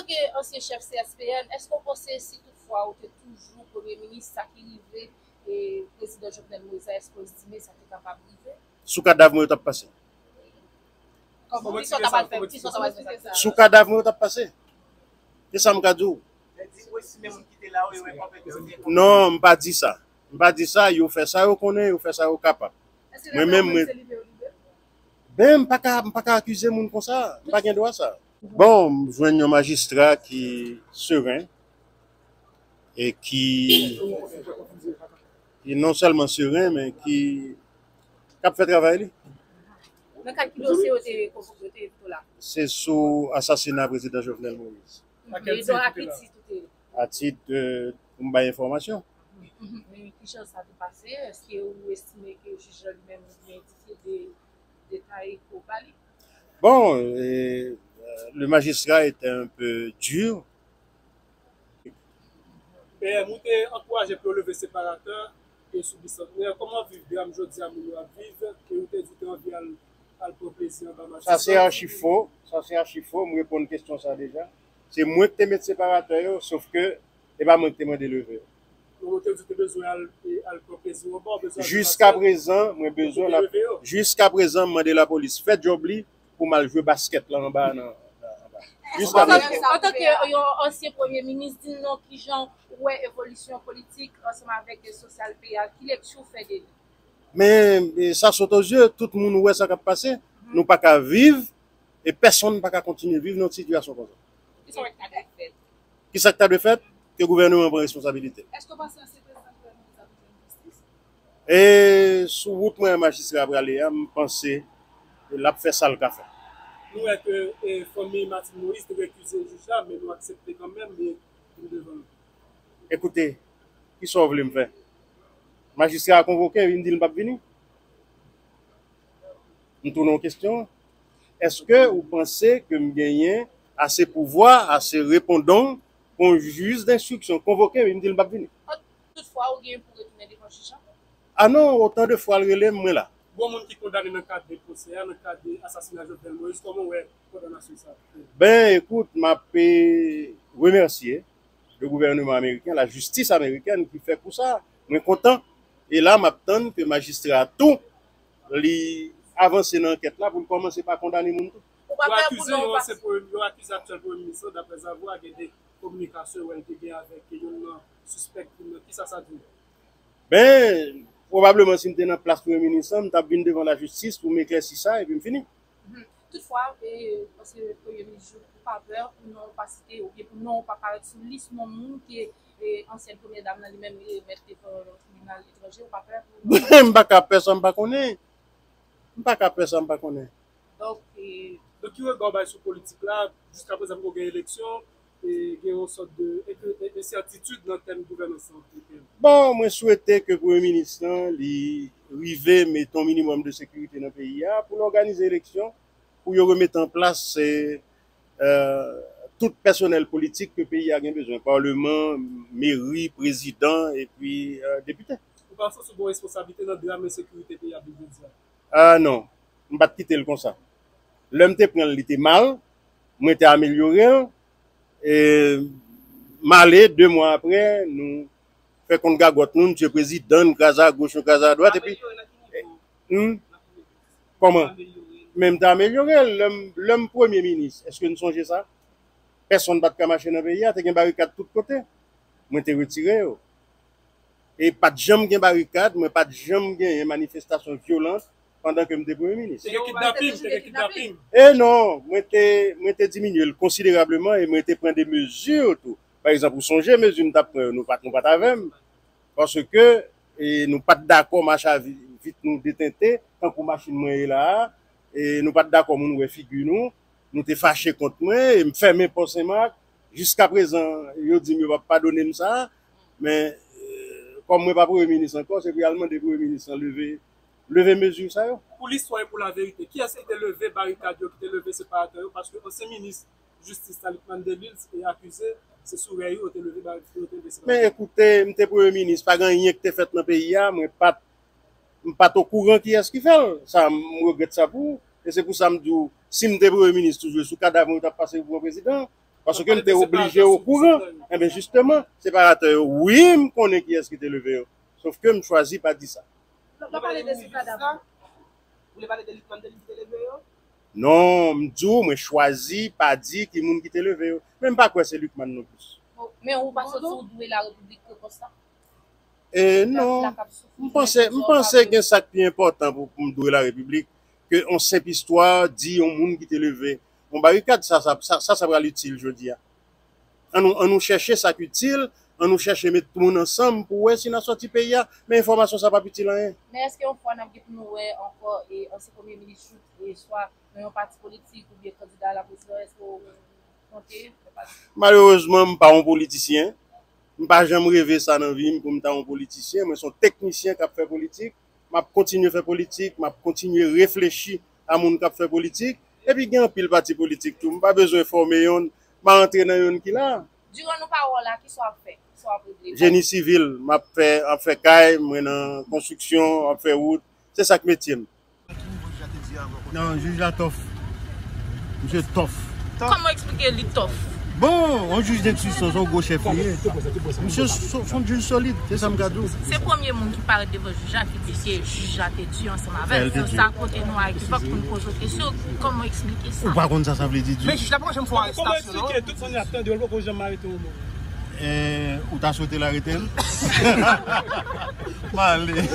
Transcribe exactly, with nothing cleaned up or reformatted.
Ke ansyen chèf C S P N, èske w panse si toutfwa ou te toujou premye minis, sa ki rive e prezidan Jovenel Moïse la, èske w estime sa te kapab rive? Sou kadav mwen yo t ap pase. Kòman? Kisa w ta pral fè? Kisa w ta pral fè? Sou kadav mwen yo t ap pase. Se sa m ka di w. Non, m pa di sa. M pa di sa, yo fè sa yo konnen, yo fè sa yo kapab. Mwen menm, mwen, ben, m pa ka, m pa ka akize moun konsa. M pa gen dwa sa. Bon, m jwenn yon majistra ki seren e ki, ki non sèlman seren, men ki, k ap fè travay li. Nan kad ki dosye yo te, yo te tou la? Se sou asasina prezidan Jovenel Moïse. E do a ki tit ou te? A tit, euh, pou m bay enfòmasyon. Mhm. Men ki jan sa te pase? Èske ou estime ke jij la li menm li te endike de detay pou ba li? Bon, euh, le magistrat était un peu dur. P M, ou te ankouraje pou yo leve separatè e sou Bisantnè. Kòman w viv dram jodi a moun yo ap viv, ke ou te di w te anvi al, al pran plezi anba machis la? Sa se achi fo. Sa se achi fo. M reponn kesyon sa deja. Se mwen ki te met separatè yo, sof ke e pa mwen ki te mande leve yo. Non, ou te di w te bezwen al, e, al pran plezi w anba, ou bezwen al... Jiska prezan, mwen bezwen la, leve yo. Jiska prezan, m mande lapolis fè djòb li pou m al jwe baskèt la anba, nan, nan, anba. Jiska prezan. Antanke yon ansyen premye minis, di n non kijan ou wè evolisyon politik ansanm avèk sosyal peyi a, ki lekti w fè de li? Men, e, sa sot o zye, tout moun wè sa k ap pase. Nou pa ka viv, e pèsonn pa ka kontinye viv nan yon sitiyasyon konsa. Kisa w wè ki ta dwe fèt? Kisa k ta dwe fèt? Ke gouvènman an pran responsabilite l. Èske w panse ansyen prezidan Jovenel Moïse ap jwenn jistis? E sou wout mwen majistra a prale a, m panse l ap fè sa l ka fè. Nou wè ke, e, fanmi Martine Moïse te rekize jij la, men nou aksepte kanmenm, e vin devan l. Ekoute, kisa w vle m fè? Majistra a konvoke, vin di l m p ap vini? M tounen yon kesyon. Èske ou panse ke m genyen ase pouvwa, ase repondong pou yon jij denstriksyon konvoke m, m di l m p ap vini? Toutfwa, ou gen pou retounen devan jij la? A non, otan de fwa l rele m, mwen la. Gon moun ki kondane nan kad de pwosè a, nan kad de asasina Jovenel Moïse, kòman w wè kondanasyon sa a? Ben, ekout, m ap, e, remèsye le gouvènman ameriken, lajistis amerikèn ki fè kou sa. Mwen kontan. E la, m ap tann ke majistra a tou, li avanse nan ankèt la pou l kòmanse pa kondane moun tou. Yo akize yon ansyen premye, yo akize aktyèl premye minis lan, daprè zavwa, gen de kominikasyon wè l te gen avèk youn nan sispèk krim nan. Kisa sa di w? Ben, pwobableman, si m te nan plas premye minis lan, m t ap vin devan lajistis pou m eklèsi sa, epi m fini. Mhm. Toutfwa, e, paske premye minis, ou pa pè pou non w pa site, oubyen pou non w pa parèt sou lis non moun ke, e, ansyèn premyè dam nan li menm li remèt devan yon tribinal etranje, ou pa pè pou non w pa... M pa ka pè sa m pa konnen. M pa ka pè sa m pa konnen. Donk, e, donk, ki rega w bay sou politik la? Jiska prezan poko gen eleksyon, e gen yon sòt de enke-, en-, ensètitid nan tèm gouvènans lan. Bon, mwen swete ke premye minis lan, li rive mete yon minimòm de sekirite nan peyi a pou l òganize eleksyon, pou yo remete an plas, e, e, tout pèsonèl politik ke peyi a gen bezwen, palman, meri, prezidan, epi, e, depite. Ou pa santi w gen yon responsablite nan dram ensekirite peyi a viv jodi a? A non, m pa t kite l konsa. Lè m te pran l, li te mal, mwen te amelyore l, e m ale, de mwa apre, nou fè konn gagòt nou, nou tiye prezidan, nou kraze agoch, nou kraze adwat, epi, hmm? Kòman? Men m te amelyore l, lè m, lè m premye minis, èske n sonje sa? Pèsonn pa t ka mache nan peyi a, te gen barikad tout kote. Mwen te retire yo. E pa t janm gen barikad, mwen pa t janm genyen manifestasyon vyolan pandan ke m te premye minis. Te gen kidnaping, te gen kidnaping. E non, mwen te, mwen te diminye l konsiderableman e mwen te pran de mezi tou. Pa egzanp, ou sonje mezi m t ap pran yo, nou pa t, nou pa t avè m. Paske, e, nou pa t dakò mache a vi-, vit nou detente, tankou machin mwen ye la a, e nou pa t dakò moun wè figi nou, nou te fache kont mwen, e m fèmen pò Senmak. Jiska prezan, yo di m yo p ap padone m sa, men, e, kòm mwen pa premye minis ankò, se pou y al mande premye minis lan leve, leve mezi sa yo. Pou listwa e pou laverite, kiyès ki te leve barikad yo, ki te leve separatè yo? Paske ansyen minis jistis la, Lucmane Delille, e akize, se sou rèy yo te leve ba-, yo te leve separatè. Men ekoute, m te premye minis, pa gen anyen ki te fèt nan peyi a, mwen pa t, m pa t okouran kiyès ki fè l. Sa, m regrèt sa pou ou. E se pou sa m di w, si m te premye minis toujou, e sou kadav mwen yo t ap pase pou pran prezidan. Paske m te oblije okouran. Enben, jisteman, separatè yo, wi, m konnen kiyès ki te leve yo. Sòf ke m chwazi pa di sa. Ou pale de sou kadav. Ou vle pale de Lucmane, de li ki te leve yo? Non, m di w, mwen chwazi pa di ki moun ki te leve yo. Men m pa kwè se Lucmane non plis. Men ou pa santi w dwe larepiblik pou sa? E non, m panse, m panse gen sa k pi enpòtan pou, pou m dwe larepiblik ke yon senp istwa, di yon moun ki te leve yon barikad, sa, sa, sa, sa, sa pral itil jodi a. An nou, an nou chèche sa k itil, an nou chèche met moun ansanm pou wè si n a sòti peyi a, men enfòmasyon sa p ap itil anyen. Men èske yon fwa n ap gen pou nou wè ankò e ansyen premye minis Jouthe, e swa nan yon pati politik oubyen kandida a la prezidan, èske w konte fè pati? Malerezman, m pa yon politisyen. M pa janm reve sa nan vi m pou m ta yon politisyen. Mwen se yon teknisyen k ap fè politik. M ap kontinye fè politik, m ap kontinye reflechi a moun k ap fè politik. Epi gen anpil pati politik tou. M pa bezwen fòme yonn, m a rantre nan yonn ki la. Diran nou pa wè w la, kisa w ap fè? Kisa w ap regle? Jeni sivil, m ap fè, ap fè kay, mwen nan konstriksyon, ap fè wout. Se sa k metye m. Non, jij la tòf. Misye tòf. Kòman eksplike li tòf? Bon, yon jij denstriksyon, se yon gwo chèf li ye. Misye se se yon jij solid, se sa m ka di w. Se premye moun ki parèt devan jij la ki di ke jij la te di ansanm avè l. Sa kote nou a ekivòk pou n poze w kesyon, kòman eksplike sa? Ou pa konn sa sa vle di di. Men jij la poko janm fè yon arestasyon, non? Kòman eksplike tout moun ap tande w, l poko janm arete yon moun? Eh, ou ta swete l arete l? M ale.